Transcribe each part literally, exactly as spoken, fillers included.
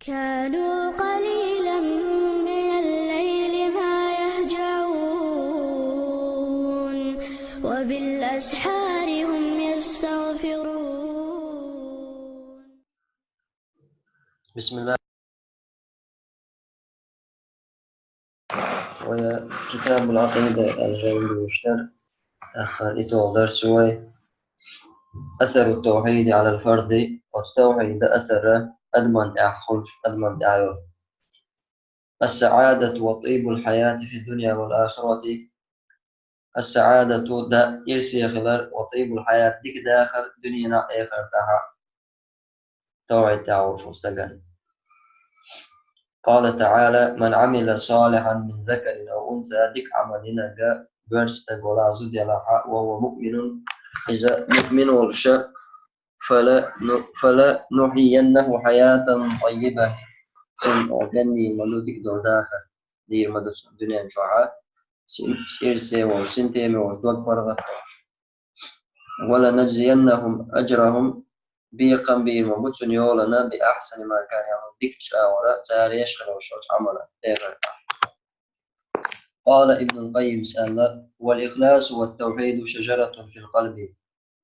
كانوا قليلا من الليل ما يهجعون، وبالأسحار هم يستغفرون. بسم الله. Ve Kitabul Aqida, al-Reyn duşlar, ahar ito ders ve أثر التوحيد على الفرد, ots tevhida asara adamdan ahulş, adamdan ayo. السعادة وطيب الحياة في الدنيا والآخرة. السعادة da irsiye hilar, ve tayyibul hayat dik dahar, dünyana, ahirete ha. Tevhid tavşu sagan. قال تعالى: من عمل صالحا من ذكر أو أنثى, dik amalinaga, görste gola zudelaha, وهو مؤمن, iza mu'min olşa, فلن-، فلنحيينه حياة طيبة. Sen o ganni malu dik dodaha, dir madu dünyan çoğa. Sin, sirse o, sin teme o, dok paragat o. ولنجزينهم أجرهم, bi qan bir ma butsun yolana, بأحسن ما كانوا يعملون, dik çavara, çare eşkala o şoç amala. Evet. قال ابن القيم سأل: والإخلاص والتوحيد شجرة في القلب.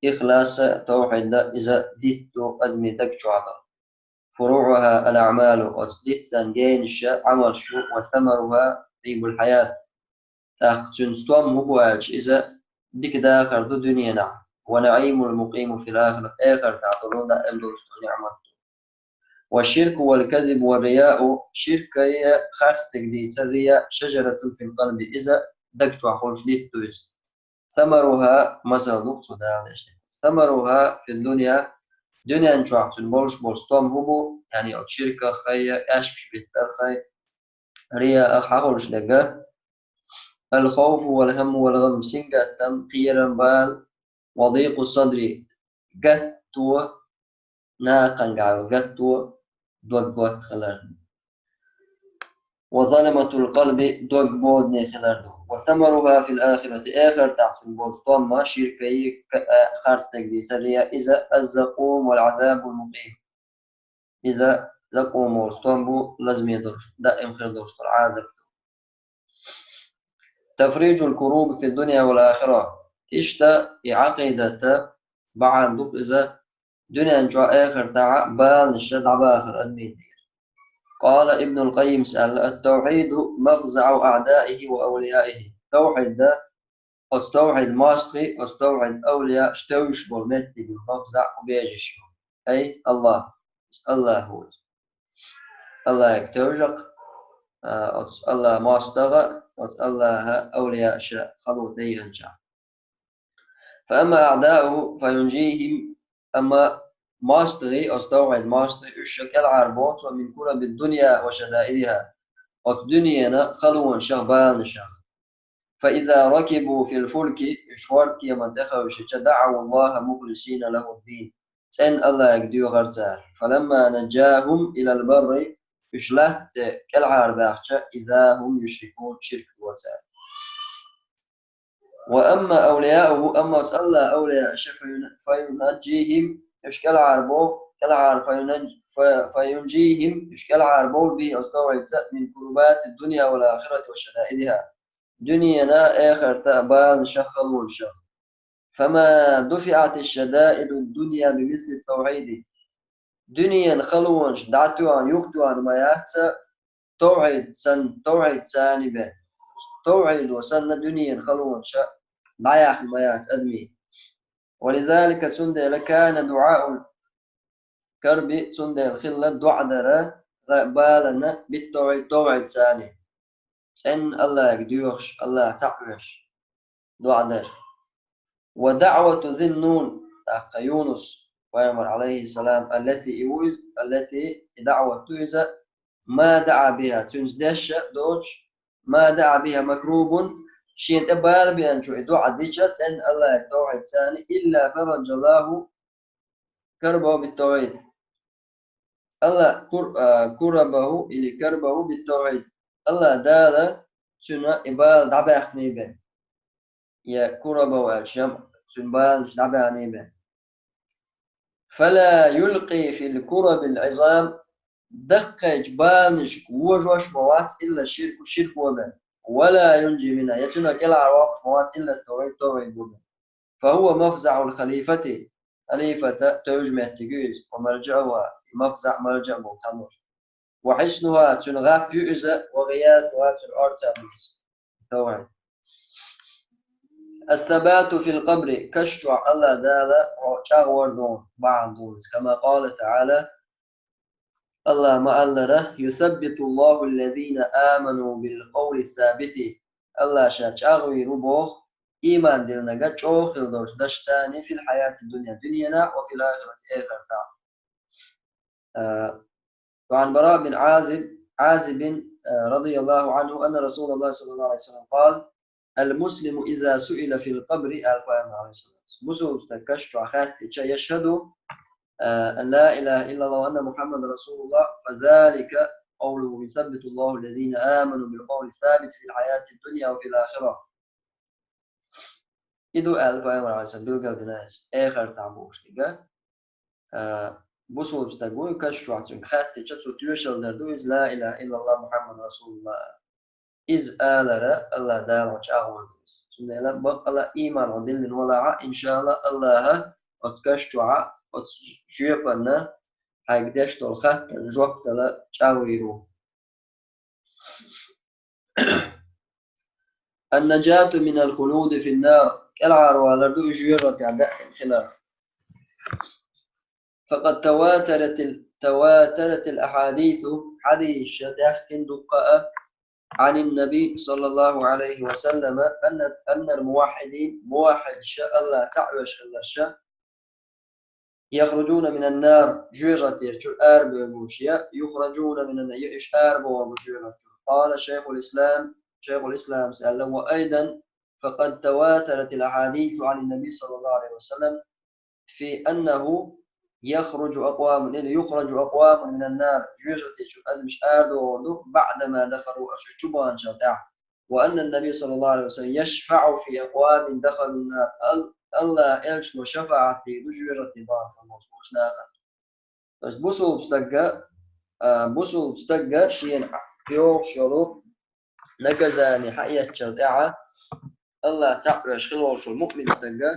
Ihlas, tevhid da iza dittu admi dak çoğada. فروعها الأعمال, ots dittan genişe amal şu, وثمرها طيب الحياة. Taq çün stom hubu alç iza dik dahar du dünyana. والنعيم المقيم في الآخرة, ahirete ha dolunda em doluştu ni'mat. والشرك والكذب والرياء, şirk ya hars tek dice, riya, شجرة في القلب, iza dak çoğ holş dittu iz. ثمرها, masal duk su da işte. ثمرها في الدنيا, dünyan çoğ çün bolş bol stom hubu, yani o şirk hay, aşmış bitler hay, riya ha holş lega. الخوف والهم والغم, singatam, qiran bal, وضيق الصدر, gattu, naqan gal gattu, doggo hilar. وظلمة القلب, dog bodne hilar. وثمرها في الآخرة, ahirete ha çün bol stom ma, şirk ya, hars tek dice, riya, iza الزقوم والعذاب المقيم. Iza zakum ol stom bu lazmi dur, daim hir dur, azap. تفريج الكروب في الدنيا والآخرة. İşte i aqidete baan duk iza dünyan çoğ, ahirete ha balnişe dabahir admin dir. قال ابن القيم سأل: التوحيد مفزع أعدائه وأوليائه. Tevhid da, ots tevhid mastı, ots tevhid evliya, ştevş bol metti, mafza, ubejiş. Ey Allah, Allah hut. Allah ek tevjak, e, ots Allah mastaga, ots Allah evliya şa halu deyhanca. فأما أعداؤه فينجيهم, ama mastı, ots tevhid mastı, üş şekil arbot, ومن كرب الدنيا وشدائدها. Ots dünyana halun şah, balnişah. فإذا ركبوا في الفلك, üş wart kiyama dehavşiçe, دعوا الله مخلصين له الدين. Sen Allah ek diyor garza. فلما نجاهم إلى البر, üş latte kel arbahça, إذا هم يشركون, şirk diyorsa. وأما أولياؤه, ama Allah evliya şe, فين-، فينجيهم, üş kel arbov, kel ar-, فينج-، ف-، فينجيهم, üş kel arbov, به, ots tevhid, من كربات الدنيا والآخرة وشدائدها. Dünyana, ahirete balnişah, halun şah. فما دفعت الشدائد الدنيا بمثل التوحيد. Dünyan halun şah, datuan, yuhtuan mayatsa, tevhid san, tevhid sani be. Tevhid ve sanna dünyan halun şah, dayah mayats admi. ولذلك, sundela, كان دعاء الكرب, sundela hilla duadara, balana, بالتوحيد, tevhid sani. Sen Allah diyorş, Allah çakmış. Duadar. ودعوة ذي النون, taqqa Yunus, Peygamber aleyhisselam, التي, ivuiz, التي, دعوة, iza, ما دعا بها, tünz deşe, doç, ما دعا بها مكروب, şin e bal bilen çu, e dua diçe, sen Allah tevhid sani, إلا فرج الله كربه بالتوحيد. Allah kur-, e, كربه ili كربه بالتوحيد. Allah Teala çün e bal dabahni be. Ya كربه el şam, çün bal dabahni be. فلا يلقي في الكرب العظام, даккхийчу баланашка вожош ма вац илла ширку, ширк ву бен. ولا ينجي منها, я цунах кӀелхьарвоккхуш ма вац илла тавхьид, тавхьид ву бен. فهو مفزع الخليفة, халифата тевжа меттиг ю иза, وملجأها, и мафзаъ, малжаъ болу цхьаммо. وحصنها, цуьнан гӀап ю иза, وغياثها, цуьнан орца ю иза. Тавхьид. الثبات في القبر, каш чохь АллахӀ Дала хьо чӀагӀвар ду, бахьана ду иза. كما قال تعالى, АллахӀа ма-аллара: يثبت الله الذين آمنوا بالقول الثابت. АллахӀ Ша чӀагӀвийр ву боху, ийман диллинарг чӀогӀа хилла долчу дашца, في الحياة الدنيا, дуьненахь, وفي الآخرة, эхартахь. А, وعن البراء بن عازب، عازب، آه، رضي الله عنه أن رسول الله صلى الله عليه وسلم قال: المسلم إذا سئل في القبر, аьлла Пайхамара, عليه الصلاة والسلام. Бусулба стаг каш чохь хаьттича, يشهد, آه، أن لا إله إلا الله وأن محمدا رسول الله، فذلك قوله يثبت الله الذين آمنوا بالقول الثابت في الحياة الدنيا وفي الآخرة. И ду аьлла Пайхамара, عليه الصلاة والسلام, билгал дина иза, эхартахь бохуш дерг. А, бусулба стаг вуй, каш чохь цуьнга хаьттича, цо тоьшалла дар ду иза, لا إله إلا الله محمد رسول الله. Иза алара АллахӀ Дала хьо чӀагӀвар ду иза. Цундела баккъала ийман хьо диллина валахь, иншаАллахӀ, АллахӀа оцу каш чохь, оцу жоьпанна хьайга деш долу хаттарна жоп дала чӀагӀвийр ву. النجاة من الخلود في النار. КӀелхьарвалар ду и жоьжахатехь даима хилар. فقد تواترت ال-، تواترت الأحاديث, хьадисаш даьхкина дуккха а, عن النبي صلى الله عليه وسلم أن، أن الموحدين, муваххьидаш, АллахӀ цхьаъ веш хилларш, يخرجون من النار, жоьжахатера чуьра арабевр бу уьш, я يخرجون من النار, я уьш арабевр бу жоьжахатера. قال شيخ الإسلام, Шайхул Исламас аьлла: وأيضا فقد تواترت الأحاديث عن النبي صلى الله عليه وسلم في أنه يخرج أقوام، или يخرج أقوام من النار, жоьжахатера чуьра адамаш арадохур ду, بعدما دخلوها, уьш чу баханчул тӀаьхьа. وأن النبي صلى الله عليه وسلم يشفع في أقوام دخلوا النار. Ал-, АллахӀан элчано шафаӀат дийр ду жоьжахате бахархошна, уьш нахана. То есть бусулба стагга, а, бусулба стагга шена йогӀуш йолу наказание хьаэцчул тӀаьхьа, АллахӀ цхьаъ веш хила волуш волу муъмин стагга,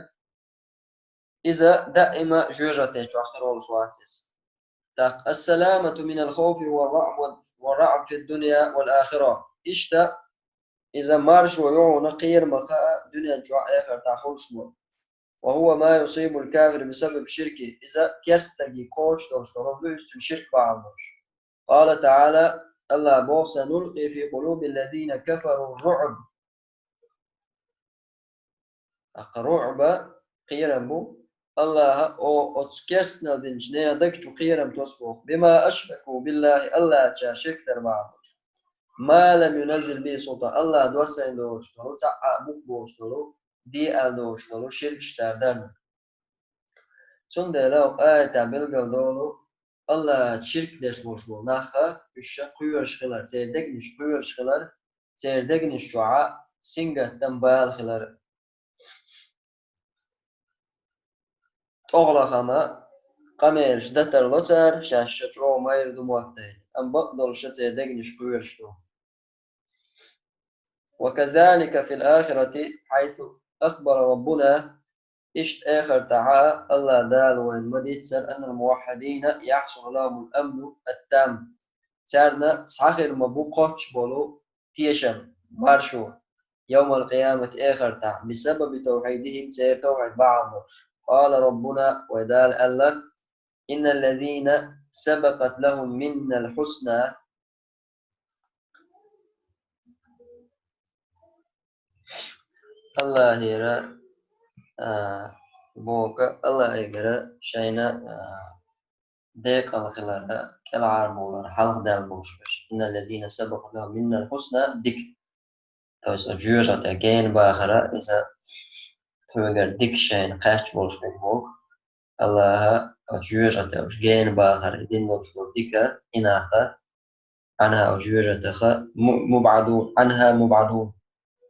иза даима жоьжахате чохь хир волуш вац иза. ТӀаккха: السلامة من الخوف والرعب، والرعب في الدنيا والآخرة. Иштта иза маршо ю хьуна кхерамах а дуьнен чохь а, эхартахь а хуьлуш ма. وهو ما يصيب الكافر بسبب شركه. Иза керста стаге кхочуш долуш долу хӀума ду, иза цуьнан ширк бахьана долуш. قال تعالى, АллахӀа боху: سنلقي في قلوب الذين كفروا الرعب. ТӀаккха руӀба кхерам бу. АллахӀа о-, оцу керстанал динчу нехан даг чу кхерам тосу боху. بما أشركوا بالله, АллахӀца ширк дар бахьана долуш. ما لم ينزل به سلطانا, АллахӀа доссийна долуш долу, цхьаъ а бух болуш долу, де аьлла долуш долу ширкаш цара дарна. Цундела оцу аятехь билгал долу, АллахӀаца ширк деш болуш болу нах а, уьш ша кхоьруш хилар, церан дегнаш кхоьруш хилар, церан дегнаш чохь а сингаттам, бала хилар. ТӀогӀлахама къамелаш дан тарло цара, шаьш ша чӀогӀа майра ду моттийта, амма бакъдолуш ша церан дегнаш кхоьруш ду. وكذلك في الآخرة حيث أخبر ربنا, иштта эхартахь а АллахӀ Дала вайна ма-дийццара, أن الموحدين يحصل لهم الأمن التام. Царна схьахир ма бу кхоччуш болу тешам, маршо, يوم القيامة, эхартахь, بسبب توحيدهم, церан тавхьид бахьана долуш. قال ربنا, вай Дала аьлла: إن الذين سبقت لهم منا الحسنى. АллахӀера, а, боху, АллахӀегара шайна, а, декъала хилар, кӀелхьара бовлар, хьалха даьлла болуш берш. إن الذين سبقت لهم منا الحسنى, дика. То есть оцу жоьжахате гена бахара, иза тхоьгара дика шайна кхаьчна болуш берг боху. АллахӀа оцу жоьжахате уьш гена бахара, и дина долуш долу дика, и нах а, عنها, оцу жоьжахатех, му-, مبعدون, عنها مبعدون,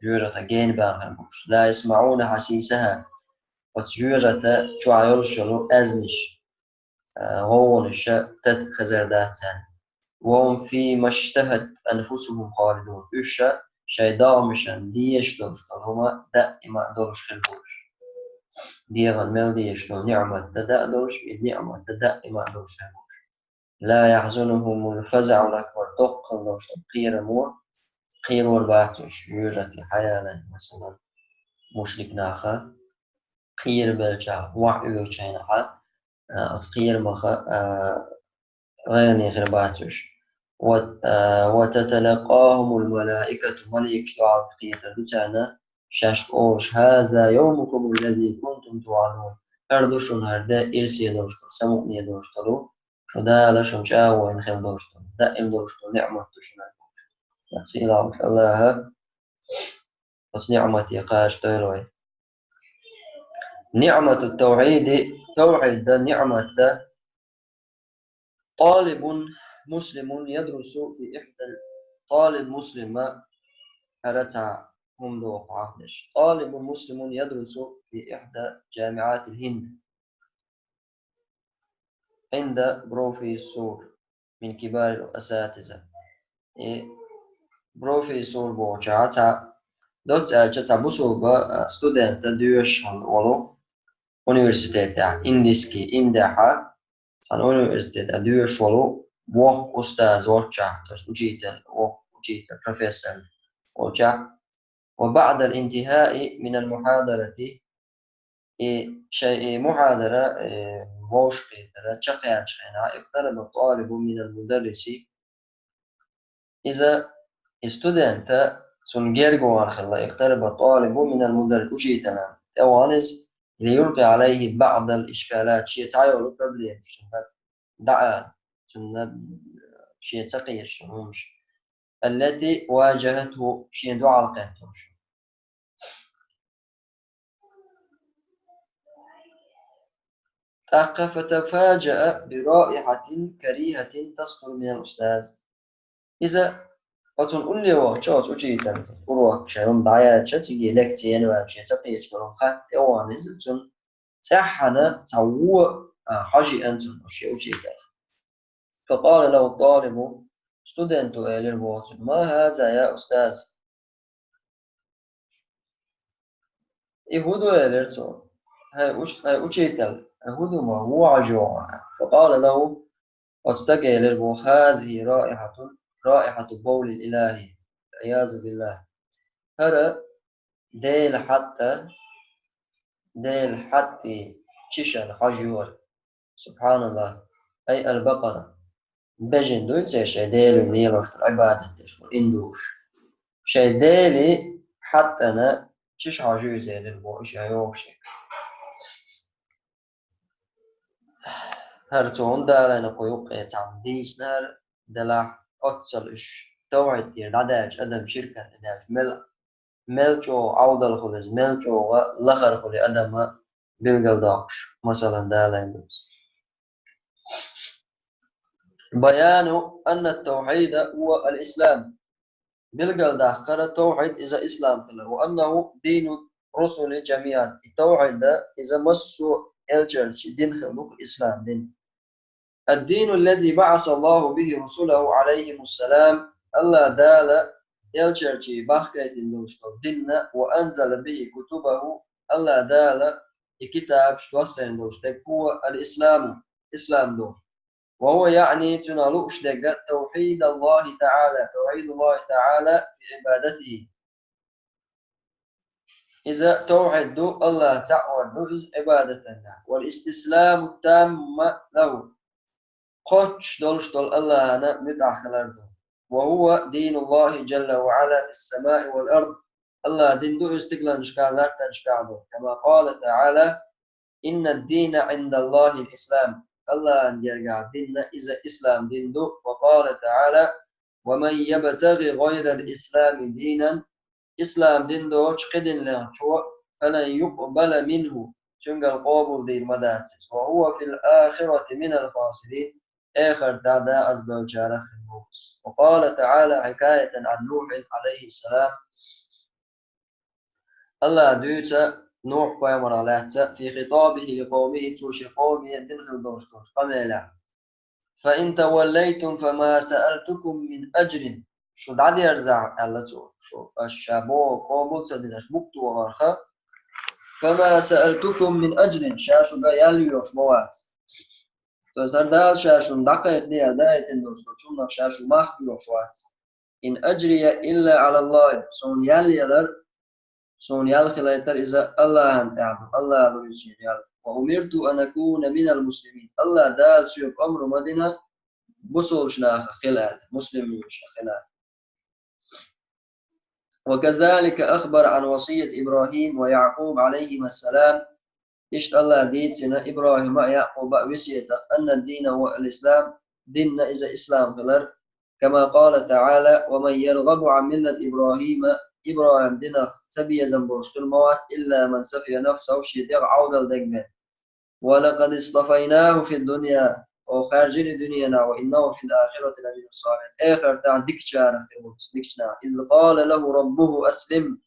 жоьжахате гена бахар болуш. لا يسمعون حسيسها, оцу жоьжахати чохь йолуш йолу аьзнаш, а, гӀовгӀанаш а тата хезар дац царна. وهم فيما اشتهت أنفسهم خالدون. Уьш шайн догӀмашна дезаш долуш долу хӀума даима долуш хир бу уьш. ДегӀана мел дезаш долу ниӀмат дан а долуш, и ниӀмат дан даима долуш хир бу уьш. لا يحزنهم الفزع الأكبر. Доккха долуш долу кхерамо кхерор бац уьш, южат хьаялан, масалан, мушрик наха кхерабелча, ваӀ оьгучу хенахь, а, оцу кхерамах, а, гӀайгӀане хир бац уьш. Ва, а, وتتلقاهم الملائكة, маликаш дуьхьал кхетар ду царна, шаьш олуш: هذا يومكم الذي كنتم توعدون. ХӀара ду шуна хӀара де, ирсе долуш долу, самукъане долуш долу, шу Дала шуна чӀагӀо йина хир долуш долу, даим долуш долу ниӀмат ду шуна. Сийлахь волчу АллахӀа оцу ниӀмате кхачадойла вай. نعمة التوحيد, тавхьид дан ниӀмат дан. طالب مسلم يدرس في إحدى, талиб муслима, хӀара цхьа хӀума доху хьахадеш. طالب مسلم يدرس في إحدى جامعات الهند عند بروفيسور من كبار الأساتذة. И профессор бохучохь цхьа, доцца аьлча, цхьа бусулба, а, студентан доьшуш волу университетехь, индийский, Индехьа, цхьана университетехь доьшуш волу воккха устаз волчохь, то есть учитель, воккха учитель, профессор волчохь. وبعد الانتهاء من المحاضرة, и шайн и мухьадара, э, вовшахкхетар чекхъяьллачу хенахь, اقترب الطالب من المدرس, иза, и студента цунна герга вахана хилла, اقترب الطالب من المدرس, учителан тӀе вахана иза, ليلقي عليه بعض الإشكالات, шен цхьайолу проблемаш цунна дӀаала, цунна шен ца кхеташ хӀумаш, التي واجهته, шен дуьхьал кхетталуш. ТӀаккха فتفاجأ برائحة كريهة تصدر من الأستاذ. Иза оцунна улле вахча, оцу учителан урок шайн хӀума дӀаяьлча, цига лекци ян ваьлча, шен ца кхеташ долу хатта тӀе вахана иза, цунна цӀеххьана цхьа вон, а, хьожа еана цунна шен учителах. فقال له الطالب, студенто элира боху цунна: ما هذا يا أستاذ؟ И хӀун ду, элира цо, хӀай уч-, хӀай учитель, хӀай хӀун ду ма вон хьожа йогӀу? فقال له, оцу стага элира боху: هذه رائحة، رائحة بول الإله، والعياذ بالله. ХӀара Делан хьатӀа, Делан хьатӀий чишан хьожа йора. СубхьаналлахӀ. أي البقرة. Бежана дуй церан шайн Делан лелош, Ӏибадат деш, индуш. Шайн Делан хьатӀана чиша хьожа ю иза, элира боху, иша йогӀуш. ХӀара цо хӀунда далайна кху юккъе цхьамма дийцинарг, делахь оццул уьш тавхьид тӀера дӀадаьлча, адам ширкан тӀе даьлча, мел, мел чӀогӀа Ӏовдал хуьлу иза, мел чӀогӀа лахара хуьлу и адама билгалдоккхуш, масалан, далайна ду иза. بيان أن التوحيد هو الإسلام. Билгалдаккхара тавхьид иза ислам хилар. وأنه دين الرسل جميعا. И тавхьид иза массо а элчанийн дин хилла ду, ислам дин. الدين الذي بعث الله به رسله عليهم السلام. АллахӀ Дала элчанийн бахкийтина долуш долу дин, وأنزل به كتبه. АллахӀ Дала и китабаш доссийна долуш дерг, هو الإسلام. Ислам ду. وهو يعني, цунах лууш дерг, توحيد الله تعالى، توحيد الله تعالى في عبادته. Иза тавхьид ду, АллахӀ цхьаъ вар ду иза Ӏибадатана. والاستسلام التام له. Кхоччуш долуш долу АллахӀана муьтӀахь хилар ду. وهو دين الله جل وعلا في السماء والأرض. АллахӀан дин ду иза стигланашкахь, латтанашкахь ду. كما قال تعالى: إن الدين عند الله الإسلام. АллахӀан гергахь дин иза ислам дин ду. وقال تعالى: ومن يبتغ غير الإسلام دينا. Ислам дин доцуш кхин дин лехчо, فلن يقبل منه, цуьнгара къобалдийр ма дац иза. وهو في الآخرة من الخاسرين. Эхартахь дакъазбевллачарах хир ву иза. وقال تعالى حكاية عن نوح عليه السلام. АллахӀа дуьйцу Нухь пайхамарах лаьцна, في خطابه لقومه, цо шен къоме дина хилла долуш долчу къамелехь. فإن توليتم فما سألتكم من أجر. Шу дӀадерзахь, аьлла цо, шу, аш ша боху къобал ца динарш букъ тохарх, فما سألتكم من أجر, ша шуьга ял йоьхуш ма вац. То есть хӀара Дала ша шуна дӀакхайкхаде аьлла даийтина долуш долчунах ша шу мах боьхуш вац. إن أجري إلا على الله, суна ял ялар, суна ял хилийтар иза АллахӀана тӀехь ду, АллахӀа луьйзу шена ял. وأمرت أن أكون من المسلمين. АллахӀ Дала соьга омра ма дина, бусулбачу нахах хила аьлла, муслимашах хила аьлла. وكذلك أخبر عن وصية إبراهيم ويعقوب عليهما السلام. Иштта АллахӀа дийцина ИбрахӀима а, Якъуба а весетах: أن الدين هو الإسلام, дин иза ислам хилар. كما قال تعالى: ومن يرغب عن ملة إبراهيم, ИбрахӀим динах ца безам болуш хир ма вац, إلا من سفه نفسه, шен дегӀ Ӏовдал дегбе. ولقد اصطفيناه في الدنيا, оха хаьржира дуьненахь, وإنه في الآخرة لمن الصالحين, эхартахь дикачарах хир ву, дикачарах. إذ قال له ربه أسلم,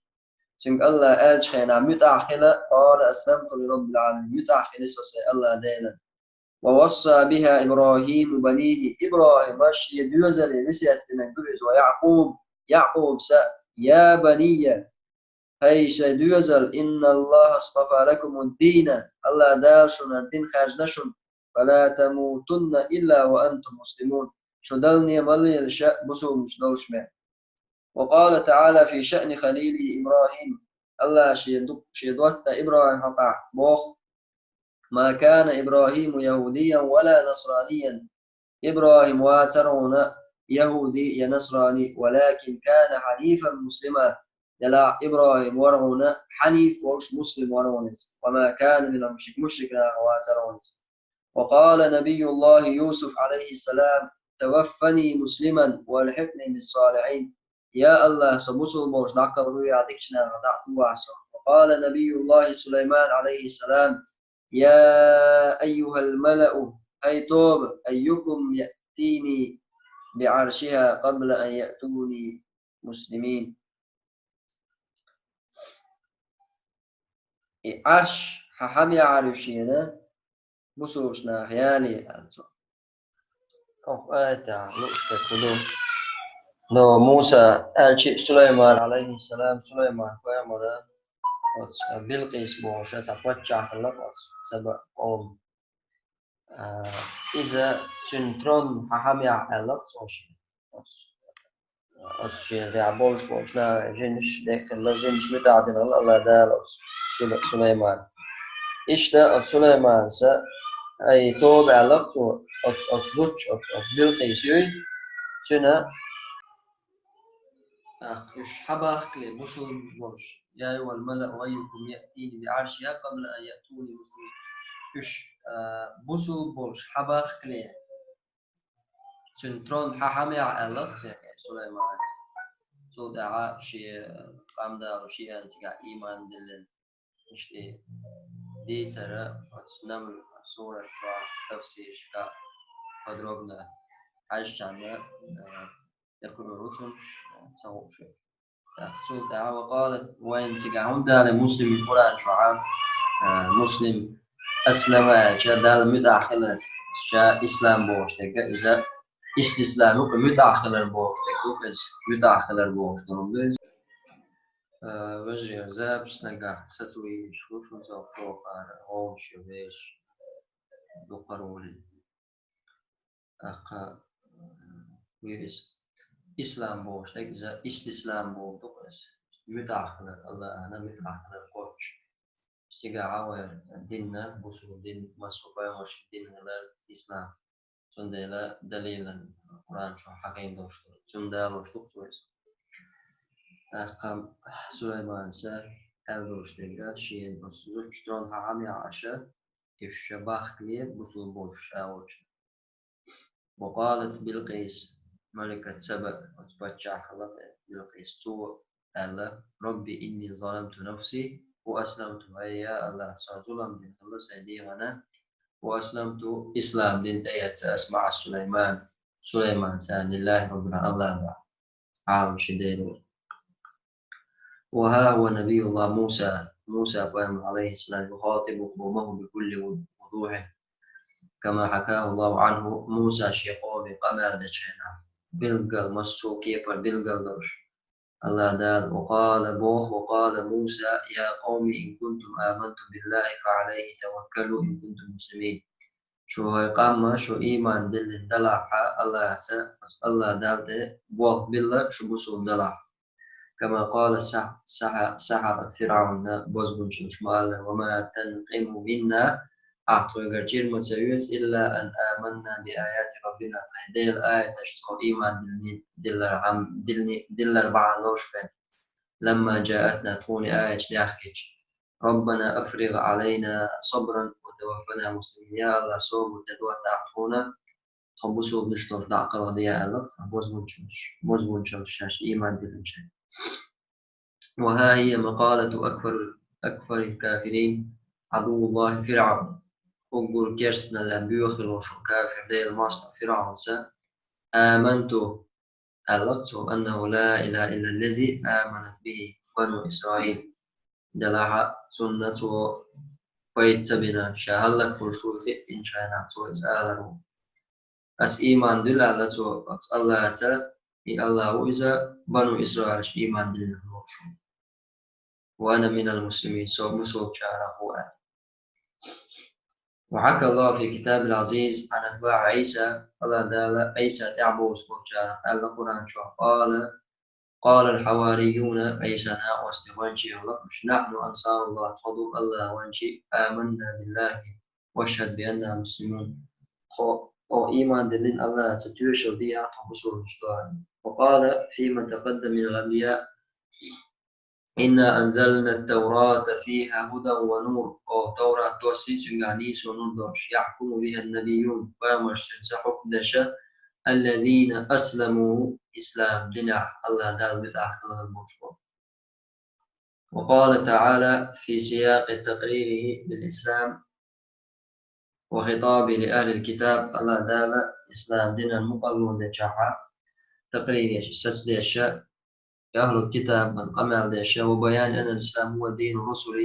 цуьнга АллахӀа аьллачу хенахь муьтӀахь хила, قال أسلمت لرب العالمين, муьтӀахь хила со сайн АллахӀ Делан. ووصى بها إبراهيم بنيه, ИбрахӀима шен доьзале весет динарг ду иза, ويعقوب, Якъубас а: يا بني, хӀай сайн доьзал, إن الله اصطفى لكم الدين, АллахӀ Дала шуна дин хаьржина шуна, فلا تموتن إلا وأنتم مسلمون, шу далане ма лелаш бусулбанаш долуш бен. وقال تعالى في شأن خليله إبراهيم, АллахӀа шен ду-, шен доттагӀа ИбрахӀим хьокъехь боху: ما كان إبراهيم يهوديا ولا نصرانيا, ИбрахӀим вацара хьуна яхӀуди я насрани, ولكن كان حنيفا مسلما, делахь ИбрахӀим вара хьуна хьаниф волуш, муслим вара хьуна иза, وما كان من المشركين, мушрик нахах вацара хьуна иза. وقال نبي الله يوسف عليه السلام: توفني مسلما وألحقني بالصالحين. Я АллахӀ, со бусулба болуш дӀакхалхавехьа, дикачу нахах дӀатухахьа со. وقال نبي الله سليمان عليه السلام: يا أيها الملأ, хӀай тоба, أيكم يأتيني بعرشها قبل أن يأتوني مسلمين. И Ӏарш хьан хьамехьара ю шена, бусулбанаш нахах яле, аьлла цо. Оха аятехь лууш дерг хӀун ду? Но Муса аьлча а, Сулайман, алейхиссалам, Сулайман пайхамара оцу Билкъис бохуш цхьа паччахь хилла оцу Саба къоман. А, иза цуьнан трон хьан хьамехь аьлла цо шен. Оцу, оцу шен тӀехь болуш болчу наха жинаш дехкелла, жинаш муьтӀахь дина хилла АллахӀ Дала оцу Суле-, Сулайман. Иштта оцу Сулайманца, ай, тоба аьлла цо, оцу, оцу зудчо, оцу, оцу Билкъис юй, цуьнан тӀаккха уьш хьабахкале, бусулба болуш: يا أيها الملأ أيكم يأتيني بعرشها قبل أن يأتوني مسلمين. Уьш, а, бусулба болуш хьабахкале, цуьнан трон хьан хьамехь аьлла цо Сулайманас. Цул тӀаьхьа шен къам далош шиъ а цигахь ийман диллина. Иштта дийцар оцу Намл сурат чохь, тафсирашкахь подробно хьаьжчхьана, а, тӀекхуьур ву цунна, а, ца хууш. ТӀаккха цул тӀаьхьа: وقالت, вайна цигахь хӀунда аьлла Муслим Къуръан чохь, а, Муслим аслама аьлча, Далла муьтӀахь хилар, ша ислам бохуш дерг иза, истислам ю, муьтӀахь хилар бохуш дерг иза, муьтӀахь хилар бохуш долу ду иза. А, вежарий, запись нагахь сацо йийш ву шуна, со кхокхара гӀовгӀаш ю вешан дукхарволий. ТӀаккха, м, вирза ислам бохуш дерг иза, истислам боху ду иза. МуьтӀахь хилар, АллахӀана муьтӀахь хилар кхоччуш. Цигахь а вайн динна, бусулба дин, массо а пайхамаршкан дин хилар ислам. Цундела далилан Къуръан чохь хьахийна долуш ду, цунна далош ду цо иза. ТӀаккха Сулайманца аьлла долуш дерг, шена оцу зудчун трон хьан хьамехь аша, уьш ша бахкале, бусулба болуш ша волчу. وقالت بلقيس ملكة سبأ, оцу паччахь хилла Билкъис, цо аьлла: رب إني ظلمت نفسي وأسلمت, ай, я АллахӀ, сан зулам дина хилла сайн дегӀана, وأسلمت, ислам дин тӀеэцна ас, مع سليمان, Сулайманца, لله رب العالمين, АллахӀ Ӏаламийн Дела ву. وها هو نبي الله موسى, Муса пайхамар, алейхиссалам, يخاطب قومه بكل وضوح. كما حكاه الله عنه, Муса шен къоме къамаьл дечу хенахь, билггал, массо а кепара билггал долуш. АллахӀ Дала, وقال, боху, وقال موسى يا قوم إن كنتم آمنتم بالله فعليه توكلوا إن كنتم مسلمين. Шу хӀай къам, шу ийман диллина делахь АллахӀаца, АллахӀ Далла тӀе болх билла, шу бусулба делахь. كما قال السح-, سح-, سحرة فرعون, бозбунчаллаш ма аьлла: وما تنقم منا, ахь тхоьгара чӀир ма ца оьцу, إلا أن آمنا بآيات ربنا, тхайн Делан аяташца тхо ийман диллина, диллар хьан-, диллина, диллар бахьана долуш бен. لما جاءتنا, тхуна аяташ даьхкича. ربنا أفرغ علينا صبرا وتوفنا مسلمين, я АллахӀ, собар тӀедоттахь тхуна, тхо бусулба деш долуш дӀакхалхаде аьлла, цхьа бозбунчаллаш, бозбунчаллаш шаьш ийман диллинчу. وها هي مقالة أكفر, أكفر الكافرين عدو الله فرعون. Уггар керстаналлехь боьха хилла волчу кафир Делан мостагӀа ФирӀавнца: آمنت, аьлла цо, أنه لا إله إلا الذي آمنت به بنو إسرائيل. Делахь а цунна цо пайда ца бина, ша хӀаллакволуш ву хиъначу хенахь цо иза алар ву. Ас ийман дуьллу аьлла цо, оцу АллахӀаца, и АллахӀ ву иза, Бану Исраилаш ийман диллина хилла волуш ву. وأنا من المسلمين, со мусулбачарах ву аьлла. وحكى الله في كتابه العزيز عن أتباع عيسى, АллахӀ Дала Ӏийса тӀаьхьабовзуш болчарах аьлла Къуръан чохь: قال, قال الحواريون, Ӏийсан накъостий гӀоьнчий хилла уьш: نحن أنصار الله, тхо ду АллахӀан гӀоьнчий, آمنا بالله واشهد بأننا مسلمون, тхо, тхо ийман диллина АллахӀаца, тоьшалла де ахь, тхо мусулбанаш ду аьлла. وقال فيما تقدم من الأنبياء إنا أنزلنا التوراة فيها هدى ونور. Оха Таврат доссийна, цуьнгахь нийсо, нур долуш. يحكم بها النبيون, пайхамарш цуьнца хьукм деш, الذين أسلموا, ислам динехь, АллахӀ Далла муьтӀахь хилла болуш бу. وقال تعالى في سياق تقريره للإسلام وخطابه لأهل الكتاب, АллахӀ Дала ислам динан мукъарло дечохь, такърир еш, сацадеш, ахӀлул китабан къамел деш, وبيان أن الإسلام هو دين الرسل,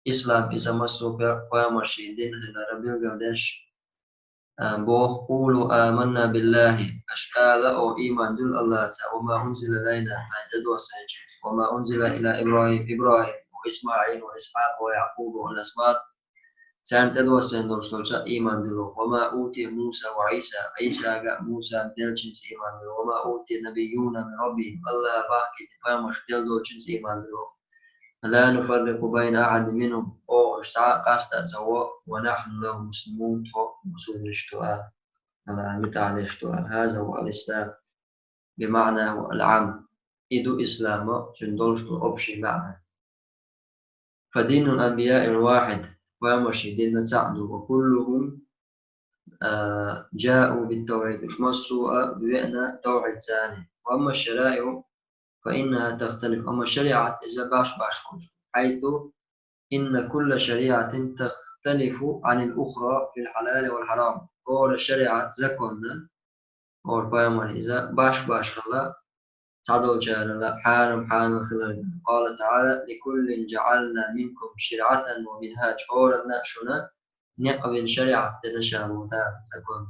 ислам иза массо а пе-, пайхамаршийн дин хилар билгалдеш, а, боху: قولوا آمنا بالله, аша ала, оха ийман дуьллу АллахӀаца, وما أنزل إلينا, тхайна тӀедоссийначуьнца, وما أنزل إلى إبراهيم, ИбрахӀим, وإسماعيل وإسحاق ويعقوب والأسباط, царна тӀедоссийна долуш долчу ийман дуьллу. وما أوتي موسى وعيسى, Ӏийсага а, Мусага а деллачуьнца ийман дуьллу. وما أوتي النبيون من ربهم, АллахӀа бахкийна пайхамарш делла долчуьнца ийман дуьллу. لا نفرق بين أحد منهم, оха уьш цхьа а къаста а ца во, ونحن له مسلمون, тхо мусулбанаш ду аьлла, АллахӀан муьтӀахь дерш ду аьлла. هذا هو الإسلام بمعناه العام. И ду ислам, цуьнан долуш долу общий маьӀна. فدين الأنبياء الواحد, пайхамаршийн дин цхьаъ ду, وكلهم, а, جاءوا بالتوحيد, уьш массо а веана тавхьидца. وأما الشرائع فإنها تختلف, амма шариӀат иза баш-баш хуьлуш, حيث إن كل شريعة تختلف عن الأخرى في الحلال والحرام. ХӀора шариӀат, законна, хӀора пайхамар иза баш-баш хилла, цхьадолчарна хьарам хьанал хилар. قال تعالى: لكل جعلنا منكم شرعة ومنهاجا. ХӀоранна шуна некъ бина шариӀат дина ша боху Дала, закон.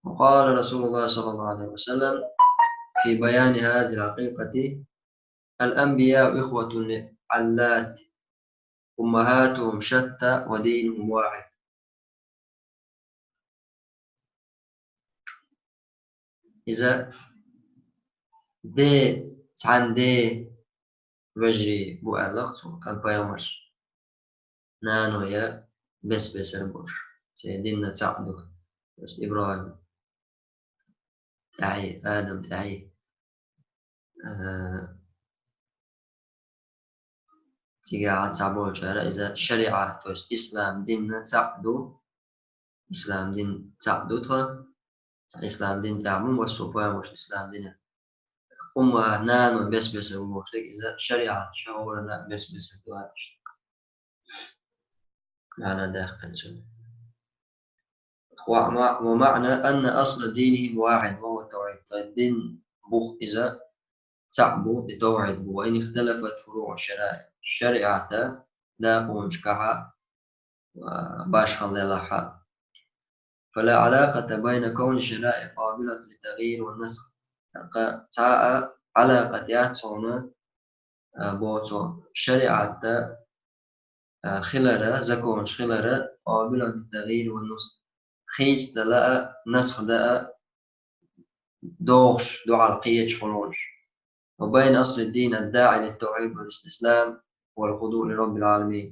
وقال رسول الله صلى الله عليه وسلم في بيان هذه الحقيقة: الأنبياء إخوة لعلات، أمهاتهم شتى ودينهم واحد. Иза де, цхьана де вежарий бу аьлла цо, пайхамарш. Нано я бес-бесара болуш, церан динна цхьаъ ду. То есть ИбрахӀим тӀаьхье, Адам тӀаьхье. Э, цигахь цхьаболчара иза шариӀат, то есть ислам динна цхьаъ ду. Ислам дин цхьаъ ду тхан. Цхьа ислам дин тӀехь ма массо а пайхамарш ислам дина. Умма нано бес-бесара ву бохуш дерг иза шариӀат, ша хӀоранна бес-бесара ду аьлла. МаьӀна даьккхина цуьнан. ومع-, ومعنى أن أصل دينهم واحد وهو التوحيد. Дин бух иза цхьаъ бу, и тавхьид бу. وإن اختلفت فروع الشرائع. ШариӀата дакъонаш кхахьа, а, башхалла делахь а. فلا علاقة بين كون الشرائع قابلة للتغيير والنسخ. ТӀаккха цхьа а Ӏалакъат яц цунна, а, боцу шариӀатта, а, хилара, законаш хилара, قابلة للتغيير والنسخ. Хийцадала а, насх да а, догӀуш, дуьхьал кхеташ хилараш. وبين أصل الدين الداعي للتوحيد والاستسلام والخضوع لرب العالمين.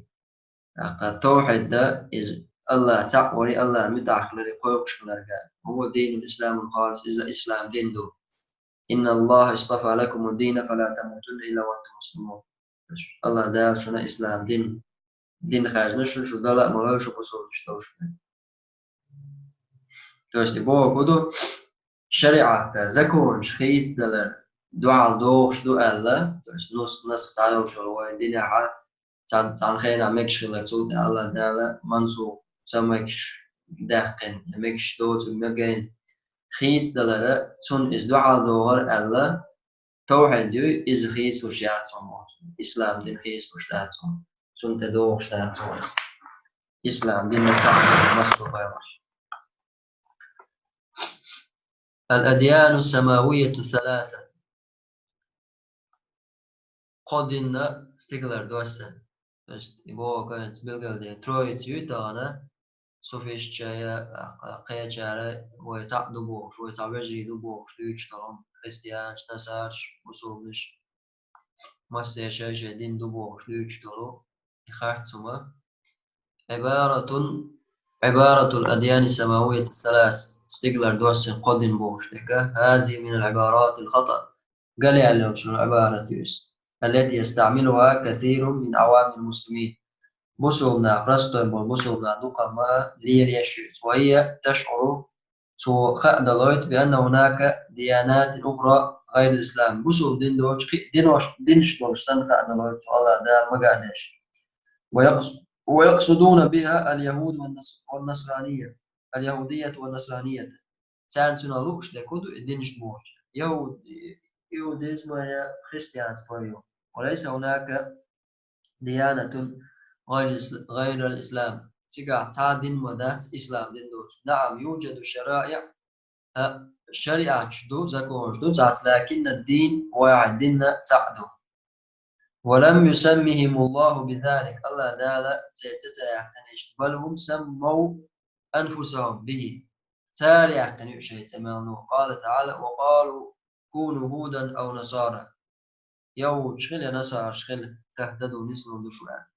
ТӀаккха тавхьид да, иза АллахӀ цхьаъ вари, АллахӀ муьтӀахь хилари кхойкхуш хиларга. وهو دين الإسلام الخالص, иза ислам дин ду. إن الله اصطفى لكم الدين فلا تموتن إلا وأنتم مسلمون. АллахӀ Дала шуна ислам дин, дин хаьржина, шу, шу дала а ма лойла, шу бусулба долуш ду. То есть, и боху ду, шариӀатта, законаш хийцадалар дуьхьал догӀуш ду аьлла, то есть, нус-, насх цхьа йолуш йолу вайн динехь, цхьан-, цхьана хенахь мегаш хилла, цул тӀаьхьа АллахӀ Дала мансух, ца мегаш даьккхина, мегаш доцург мегийна хийцадалара, цунна иза дуьхьал догӀар аьлла, тавхьид ю, иза хийцалуш яц цунна боху. Ислам дин хийцалуш дац цунна. Цунна тӀе догӀуш дац цунна. Ислам динна цхьаъ массо а пайхамарш. الأديان السماوية الثلاثة. Кхо динна стигалара доссина. То есть, и боху, конечно, билгалдина, троица ю тахана, суфистча я, кхечара вай цхьаъ ду бохуш, вай цхьа вежарий ду бохуш, дуьйцуш долу христианаш, насараш, бусулбанаш, массеран шай-шай дин ду бохуш, дуьйцуш долу и харц хӀума. عبارة، عبارة الأديان السماوية الثلاث, стигалара доссина кхо дин бохуш дерг, هذه من العبارات الخطأ, галъяьлла йолчу Ӏибарат ю иза, التي يستعملها كثير من عوام المسلمين. Бусулба нах, простой болу бусулба нах дукха ма лераш ю иза. وهي تشعر, цо хаа далойту, بأن هناك ديانات أخرى غير الإسلام. Бусулба дин доцу кхин а динош, динаш долуш санна хаа далойту цо, АллахӀ Дала магадеш. ويقص-، ويقصدون بها اليهود والنص-، والنصرانية، اليهودية والنصرانية. Царна цунах лууш дерг хӀун ду и динаш бохучу? Яхуд-, иудизма я христианство ю. وليس هناك ديانة غير الإس-، غير الإسلام. Цигахь цхьа а дин ма дац, ислам дин доцу. نعم، يوجد شرائع, а, шариаташ ду, законаш ду цхьацца, لكن الدين واحد, дин цхьаъ ду. ولم يسمهم الله بذلك, АллахӀ Дала церан цӀе ца яьккхина иштта, بل هم سموا أنفسهم به. Цара яьккхина ю шайн цӀе мел нуха. قال تعالى: وقالوا كونوا هودا أو نصارى. Яхудаш хила, я насараш хила, تهتدوا, нислур ду шу аьлла.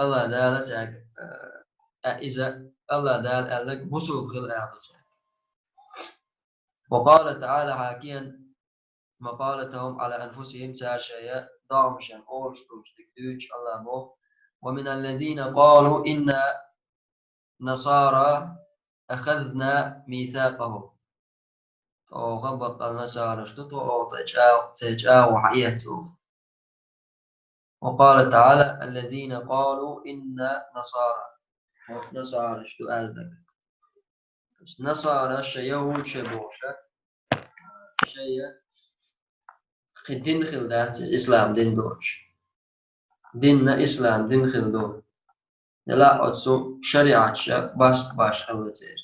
АллахӀ Дала цаьрга, а, иза АллахӀ Дала аьлларг бусулба хила аьлла цаьрга. وقال تعالى حاكيا مقالتهم على أنفسهم, цара шайн догӀмашна олуш долуш дерг дуьйцуш АллахӀа боху: ومن الذين قالوا إنا نصارى أخذنا ميثاقهم. Оха баккъал насараш ду, тхо оха тӀе чӀагӀ-, церан чӀагӀо хьаэцна оха. وقال تعالى: الذين قالوا إنا نصارى. Оха насараш ду аьлла дерг. Насара шайн яхуд шайн бохуша, шайн кхин дин хила дац иза, ислам дин доцуш. Динна ислам дин хила ду. Делахь оцу шариаташа башха-башха хила церан.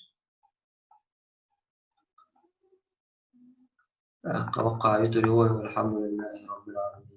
ТӀаккха ваккха витур ю вай, والحمد لله رب العالمين.